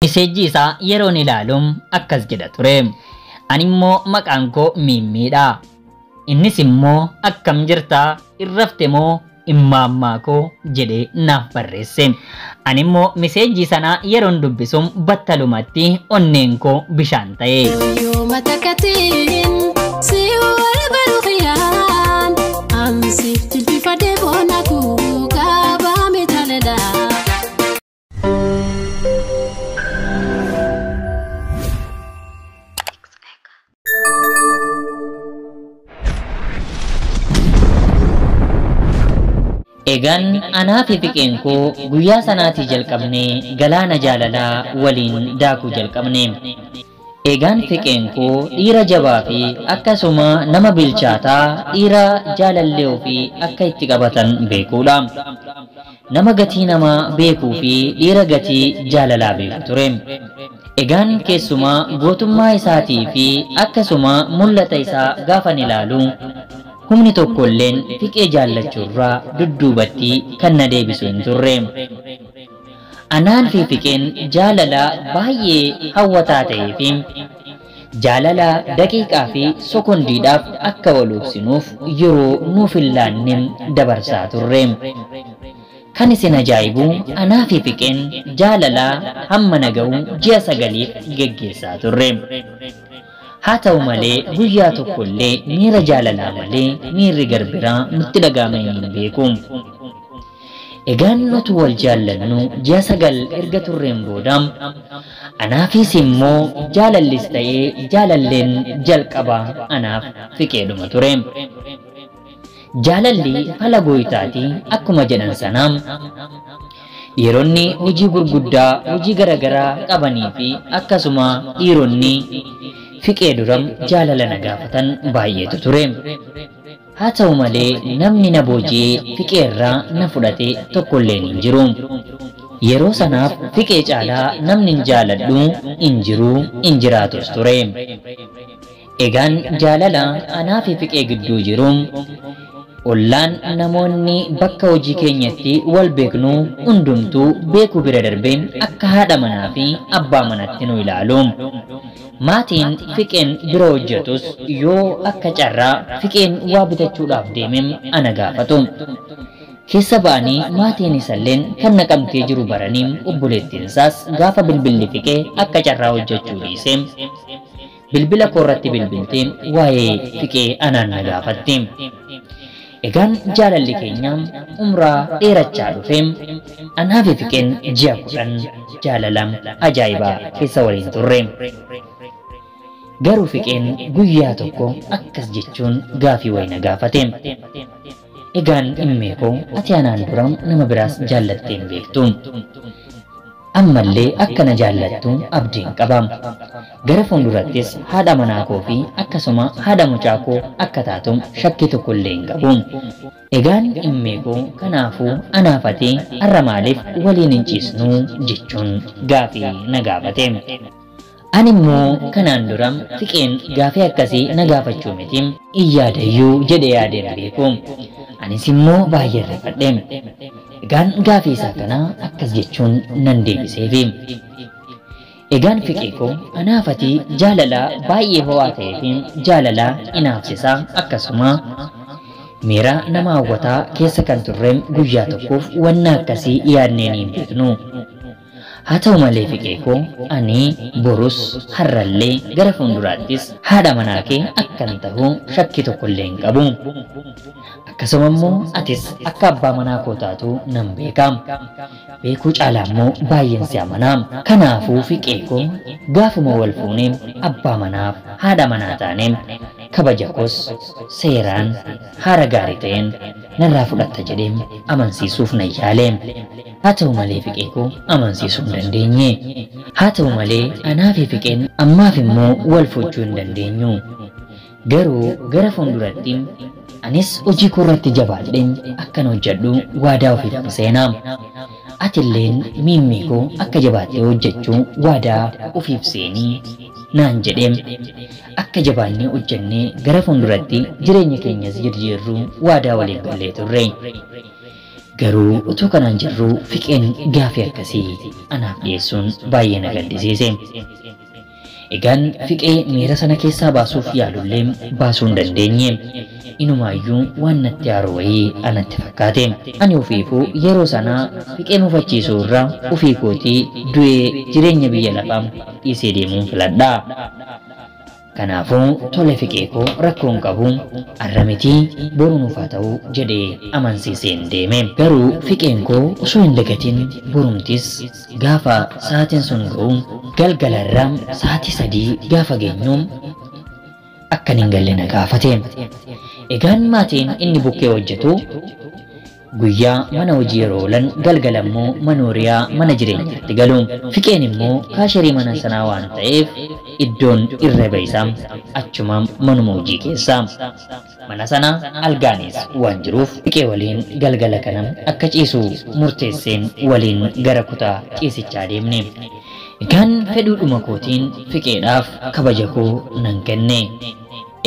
Miseejji isaa yeroon ilaaluun akkas jedha ture. Ani immoo maqaan koo Miimmiidha. Innis immoo akkam jirtaa irrafte moo immaammaa koo jedhee naaf barreesse. Ani immoo miseejjii sana yeroon dubbisuun battalumatti onneen koo bishaan ta'e. Yooma takkatiin si wal baruqiyaan ansiif jilbifadhee boona kuu qabame jaaladha. Egaan anaa fi fiqeen koo guyyaa sanaatii jalqabnee galaana jaalalaa waliin daakuu jalqabne. Egaan fiqeen koo dhiira jabaa fi akkasuma nama bilchaataa dhiira jaalallee ofii akka itti qabatan beekuudha. Nama gatii namaa beekuu fi dhiira gatii jaalalaa beeku ture. Egaan keessumaa gootummaa isaatii fi akkasuma mul'ata isaa gaafan ilaalu humni tokkolleen fiqee jaallachuurraa dudduubatti kan na deebisu hin turre. Anaan fi fiqeen jaalala baay'ee hawwataa ta'ee fi jaalala daqiiqaa fi sekondiidhaaf akka wal obsinuuf yeroo nuuf hin laanne dabarsaa turre. Kan isin ajaa'ibu anaa fi fiqeen jaalala hamma na ga'u ji'a 9 geggeessaa turre. Haa ta'u malee guyyaa tokkollee miira jaalalaa malee miirri garbiraa nutti dhaga'amee hin beeku. Egaan nuti wal jaallannu ji'a 9 erga turreen booda anaafis immoo jaalallis ta'ee jaalalleen jalqaba anaaf fiqeedhuma ture. Jaalalli fala gooyitaati akkuma jedhan sanaa dhiironni hojii gurguddaa hojii garaagaraa qabanii fi akkasuma dhiironni fiqee duram jaalala na gaafatan baay'eetu ture. Haa ta'u malee namni na booji'ee fiqeerraa na fudhate tokkolleen hin jiru. Yeroo sanaaf fiqee caalaa namni hin jaaladhu hin jiru hin jiraatus ture. Egaan jaalala anaa fi fiqee gidduu jiru ollaan namoonni bakka hojii keenyatti wal beeknu hundumtuu beekuu bira darbee akka haadha manaa fi abbaa manaatti nu ilaalu. Maatiin fiqeen bira hojjetus yoo akka carraa fiqeen waa bitachuudhaaf deemee ana gaafatu. Keessa ba'anii maatiin isalleen kan naqamtee jiru baranii obboleettiin isaas gaafa bilbilli fiqee akka carraa hojjechuu dhiise bilbila koorratti bilbiltee waa'ee fiqee anaan na gaafatti. Egaan jaalalli keenya umraa dheerachaa dhufe anaa fi fiqeen ji'a 10 jaalala ajaa'ibaa keessa waliin turre. Garuu fiqeen guyyaa tokko akkas jechuun gaafii wayii na gaafate. Egaan dhimmee koo ati anaan dura nama biraas jaallattee hin beektu. Ammallee akka na jaallattu abdiin qaba. Gara fuuldurattis haadha manaa koo fi akkasuma haadha mucaa koo akka taatu shakkii tokkollee hin qabu. Egaan dhimmee koo kanaafuu anaaf ati har'a maaliif waliin hin ciisnu jechuun gaafii na gaafate. Ani immoo kanaan dura fiqeen gaafii akkasii na gaafachuu miti hin yaadayyuu jedhee yaadeen beeku. Anis immoo baay'ee rifadhe. Egaan gaafii isaa kana akkas jechuun nan deebiseefi. Egaan fiqee koo anaaf ati jaalala baay'ee ho'aa ta'ee fi jaalala inaafsisaa akkasuma miira nama hawwataa keessa kan turre guyyaa tokkoof wanna akkasii yaadneen hin beeknu. Haa ta'u malee fiqee koo ani borus har'allee gara fuulduraattis haadha manaa kee akkan ta'u shakkii tokkollee hin qabu. Akkasuma immoo atis akka abbaa manaa koo taatu nan beeka. Beekuu caalaa immoo baay'een si amana. Kanaafuu fiqee koo gaafuma wal fuunee abbaa manaaf haadha manaa taanee kabaja koos seeraan haara gaarii ta'een narraa fudhatta jedhee amansiisuuf nan yaale. Haa ta'u malee fiqee koo amansiisuu hin dandeenye. Haa ta'u malee anaa fi fiqeen ammaaf immoo wal fuudhuu hin dandeenyu. Garuu gara fuulduratti anis hojii koo irratti jabaadhee akkan hojjedhu waadaa ofiif seenaa. Atilleen miimmii koo akka jabaattee hojjechuu waadaa ofiif seenii naan jedhee akka jabaannee hojjennee gara fuulduratti jireenya keenyas jijjiirru waadaa waliif gallee turre. Garuu utuu kanaan jirruu Fiqeen gaafii akkasii anaaf dhiyeessuun baay'ee na gaddisiise. Egaan Fiqee miira sana keessaa baasuuf yaalullee baasuu hin dandeenye. Inumaayyuu waan natti aaru wayii anatti fakkaate. Ani ofiifuu yeroo sana Fiqee mufachiisuu irra ofii kootii du'ee jireenya biyya lafaa dhiisee deemuun filadha. Kanaafuu tole Fiqee koo rakkoo hin qabu, har'a mitii boru nuuf haa ta'u jedhee amansiiseen deeme. Garuu Fiqeen koo osoo hin dagatin borumtis gaafa sa'aatiin sun ga'u galgalarra sa'aatii 3 gaafa geenyu akkan hin galle na gaafate. Egaan maatiin inni bukkee hojjetu guyyaa mana hojii yeroo oolan galgala immoo manooriyaa mana jireenyaatti galu. Fiqeen immoo kaasharii mana sanaa waan ta'eef iddoon irra isaa achuma manuma hojii keessa. Mana sana algaanis waan jiruuf Fiqee waliin galgala kana akka ciisu murteesseen waliin gara kutaa ciisichaa deemne. Egaan fedhuudhuma kootiin Fiqeedhaaf kabaja koo nan kenne.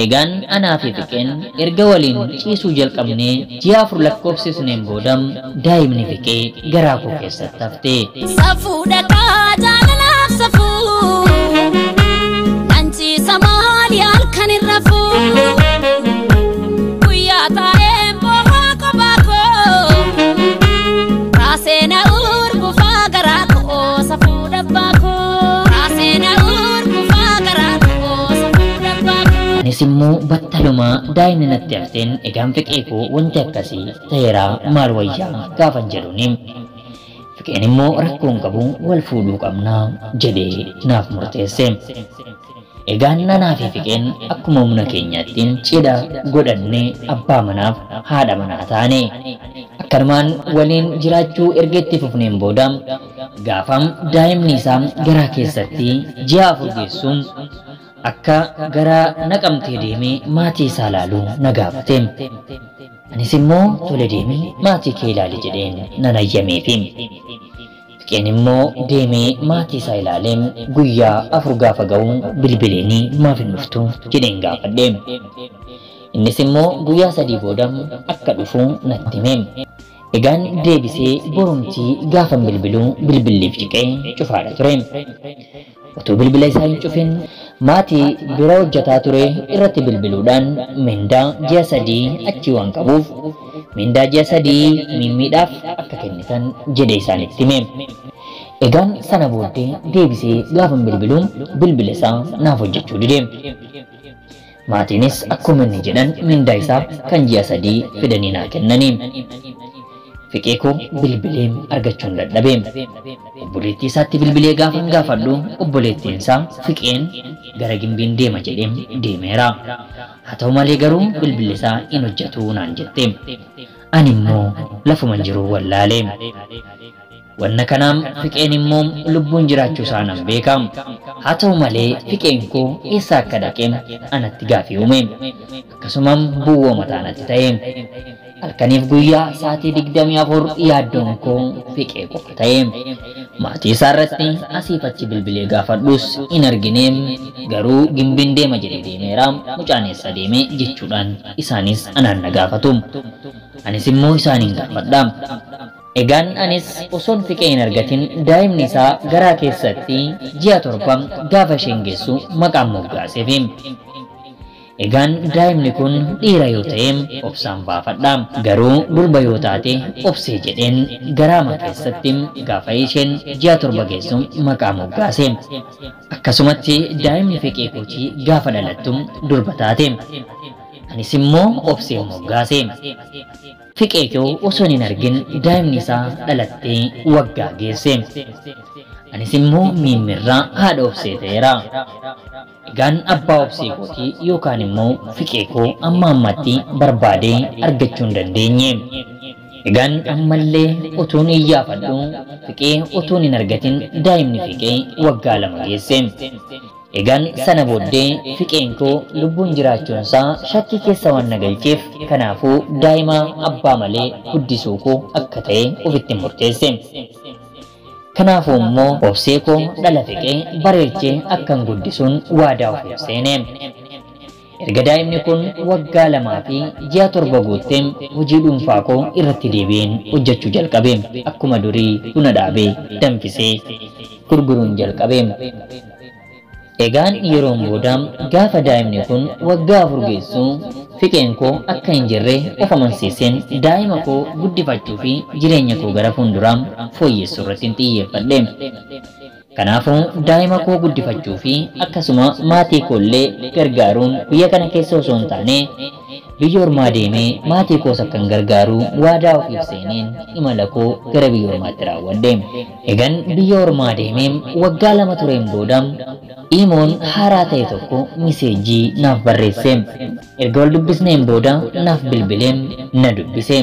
Egaan anaa fi Fiqeen erga waliin ciisuu jalqabnee ji'a 4 lakkoofsisneen booda daa'imni Fiqee garaa koo keessatti hafte. Safuu dhaqaa jaalalaaf safuu, nan ciisa maali halkan hin rafuu, guyyaa taa'ee boo'aa kophaa koo, raasee na urgufaa garaa koo, safuu dhabbaa koo, raasee na urgufaa garaa koo, safuu dhabbaa koo. Anis immoo battalumaa daa'imni natti hafteen egaan Fiqee koo wanti akkasii ta'eeraa maal wayyaa gaafan jedhuuni. Fiqeen immoo rakkoo hin qabu wal fuudhuu qabnaa jedhee naaf murteesse. Egaan anaa fi Fiqeen akkuma humna keenyaattiin cidha godhannee abbaa manaaf haadha manaa taane. Akkanumaan waliin jiraachuu erga itti fufneen booda gaafam daa'imni isaa garaa keessatti ji'a 4 geessuun akka gara Naqamtee deemee maatii isaa ilaaluu na gaafate. Anis immoo tole deemee maatii kee ilaali jedheen nan ayyameefi. Fiqeen immoo deemee maatii isaa ilaalee guyyaa 4 gaafa ga'u bilbileenii maaf hin dhuftu jedheen gaafadhe. Innis immoo guyyaa 3 booda akka dhufu natti hime. Egaan deebisee borumtii gaafan bilbiluu bilbilliif ciqee cufaadha ture. Utuu bilbila isaa hin cufin maatii bira hojjetaa ture irratti bilbiluudhaan mindaa ji'a 3 achi waan qabuuf mindaa ji'a 3 mimmiidhaaf akka kennitan jedhee isaanitti hime. Egaan sana booddee deebisee gaafan bilbiluu bilbila isaa naaf hojjechuu dide. Maatiinis akkuma inni jedhan mindaa isaa kan ji'a 3 fidanii naa kennanii. Fiqee koo bilbilee argachuun dadhabe. Obboleettii isaatti bilbilee gaafan gaafadhu obboleettiin isaa Fiqeen gara Gimbiin deema jedhee deemeera. Haa ta'u malee garuu bilbilli isaa hin hojjetu naan jette. Ani immoo lafuman jiru wallaale. Wanna kanaam Fiqeen immoo lubbuun jiraachuu isaa nan beeka. Haa ta'u malee Fiqeen koo eessa akka dhaqe anatti gaafii uume. Akkasumam bu'uura mataa natti ta'e. Halkaniif guyyaa sa'aatii 24 yaaddoon koo Fiqee qofa ta'e. Maatii isaa irratti asiif achi bilbilee gaafadhus hin argine, garuu Gimbiin deema jedhee deemeera, mucaan eessa deeme jechuudhaan isaanis anaan na gaafatu. Anis immoo isaaniin gaafadha. Egaan anis osoon Fiqee hin argatin daa'imni isaa garaa keessatti ji'a 7 gaafa isheen geessu maqaan moggaaseefi. Egaan daa'imni kun dhiira yoo ta'e obsaan baafadha, garuu durba yoo taate obsee jedheen garaama keessatti gaafa isheen ji'a 7 geessu maqaa moggaase. Akkasumatti daa'imni Fiqee kootii gaafa dhalattu durba taate. Anis immoo obsee moggaase. Fiqee koo osoo hin argin daa'imni isaa dhalattee waggaa geesse. Anis immoo miimmirraa haadha obsee ta'eera. Egaan abbaa obsee kootii yookaan immoo Fiqee koo amma ammatti barbaadee argachuu hin dandeenye. Egaan ammallee utuun iyyaafadhu Fiqee utuun hin argatin daa'imni Fiqee waggaa 2 geesse. Egaan sana booddee Fiqeen koo lubbuun jiraachuun isaa shakkii keessa waan na galcheef kanaafuu daa'ima abbaa malee guddisuu koo akka ta'e ofitti murteesse. Kanaafuu immoo obsee koo dhala Fiqee bareechee akkan guddisuun waadaa ofiif seene. Erga daa'imni kun waggaa 2 fi ji'a 7 guutteen hojii dhuunfaa koo irratti deebi'een hojjechuu jalqabe. Akkuma durii buna dhaabee danfisee gurguruun jalqabe. Egaan yeroon booda gaafa daa'imni kun waggaa 4 geessu fiqeen koo akka hin jirre of amansiiseen daa'ima koo guddifachuu fi jireenya koo gara fuulduraa fooyyessuu irratti hin xiyyeeffadhe. Kanaafuu daa'ima koo guddifachuu fi akkasuma maatii koo illee gargaaruun biyya kana keessa osoo hin taane biyya ormaa deemee maatii koos akkan gargaaru waadaa ofiif seeneen imala koo gara biyya ormaatti raawwadhe. Egan biyya ormaa deemee waggaa 2 tureen booda imoon haaraa ta'e tokko miseejii naaf barreesse. Erga wal dubbisneen booda naaf bilbilee na dubbise.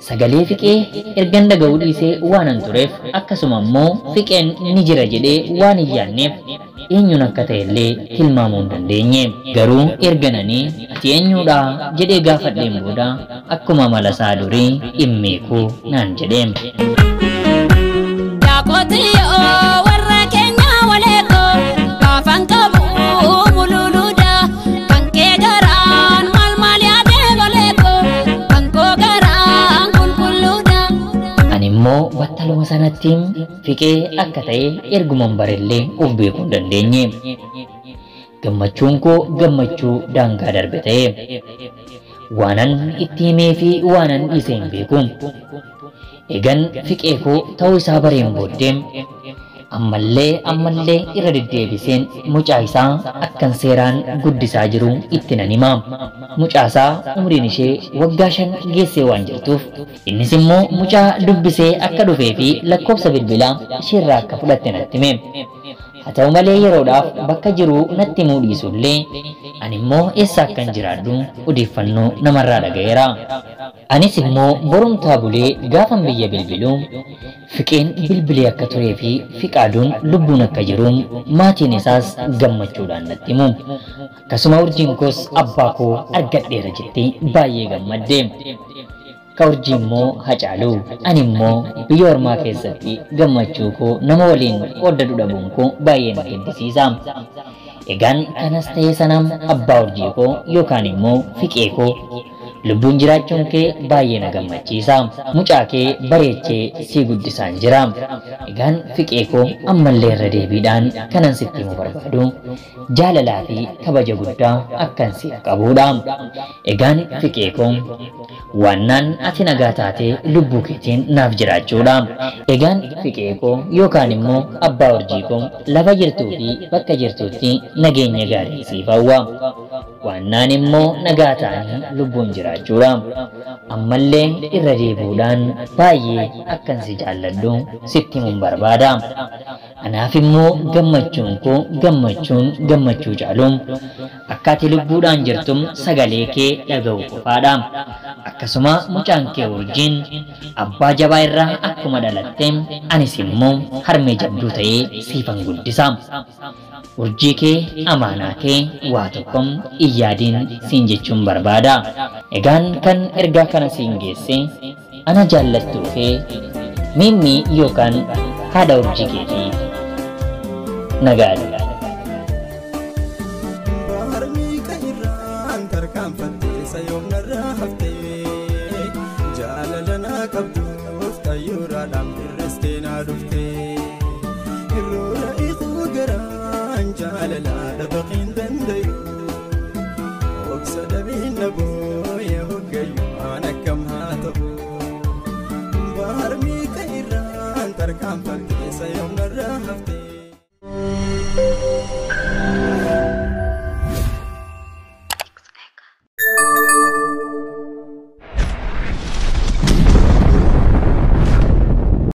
Sagalee fiqee ergan dhaga'uu dhiisee waanan tureef akkasuma immoo fiqeen ni jira jedhee waan hin yaadneef eenyuun akka ta'e illee tilmaamuu hin dandeenye. Garuu ergananii ati eenyuudha jedhee gaafadheen booda akkuma amala isaa durii dhimmeekuu naan jedhe. Yaaqootiyyoo warra keenya waleekoo gaafan qabu mululuudha kan kee garaan maal maal yaadee baleekoo kan koo garaan qulqulluudha. Ani immoo battaluma sanatti fiqee akka ta'e erguman barellee of beekuu hin dandeenye. Gammachuun koo gammachuu daangaa darbe ta'e. Waanan itti himee fi waanan dhiise hin beeku. Egan fiqee koo ta'uu isaa bareen booddee ammallee irra deddeebiseen mucaa isaa akkan seeraan guddisaa jiru itti nan hima. Mucaa isaa umriin ishee waggaa 5 geessee waan jirtuuf innis immoo mucaa dubbisee akka dhufee fi lakkoofsa bilbilaa isheerraa akka fudhatte natti hime. Haa ta'u malee yeroodhaaf bakka jiru natti himuu dhiisullee ani immoo eessa akkan jiraadhu odeeffannoo namarraa dhaga'eera. Anis immoo borumtaa bulee gaafan biyya bilbilu fiqeen bilbilee akka turee fi fiqaaduun lubbuun akka jiru maatiin isaas gammachuudhaan natti himu. Akkasuma urjiin koos abbaa koo argadheera jettee baay'ee gammadde. Ka urjii immoo Hacaaluu, ani immoo biyya ormaa keessatti gammachuu koo nama waliin qooddadhu dhabuun koo baay'ee na gaddisiisa. Egaan kanas ta'ee sanaam abbaa urjii koo yookaan immoo fiqee koo lubbuun jiraachuun kee baay'ee na gammachiisa. Mucaa kee bareechee sii guddisaan jira. Egaan fiqee koo ammallee irra deebiidhaan kanan sitti himuu barbaadu jaalalaa fi kabaja guddaa akkan siif qabuudha. Egaan fiqee koo waannaan ati nagaa taatee lubbuu keetiin naaf jiraachuudha. Egaan fiqee koo yookaan immoo abbaa urjii koo lafa jirtuu fi bakka jirtuutti nageenya gaarii siif hawwa. Waannaan immoo nagaa ta'anii lubbuun jiraachuudha. Ammallee irra deebi'uudhaan baay'ee akkan si jaalladhu sitti himuun barbaada. Anaaf immoo gammachuun koo gammachuun gammachuu caalu akka ati lubbuudhaan jirtu sagalee kee dhaga'u qofaadha. Akkasuma mucaan kee urjiin abbaa jabaa irraa akkuma dhalatte anis immoo harmee jabduu ta'ee siifan guddisa. Urjii kee amaanaa kee waa tokko hin yaadiin siin jechuun barbaada. Egaan kan ergaa kana siin geesse ana jaallattuu kee Mimmi yookaan haadha urjii keetii. Nagaadha. Harmi tarkaanfattee sayoomnarraa haftee jaalala naa qabduuf xayyuuraadhaan birristee naa dhuftee irroora iquu garaan jaalalaa dhabaqiin danda'u.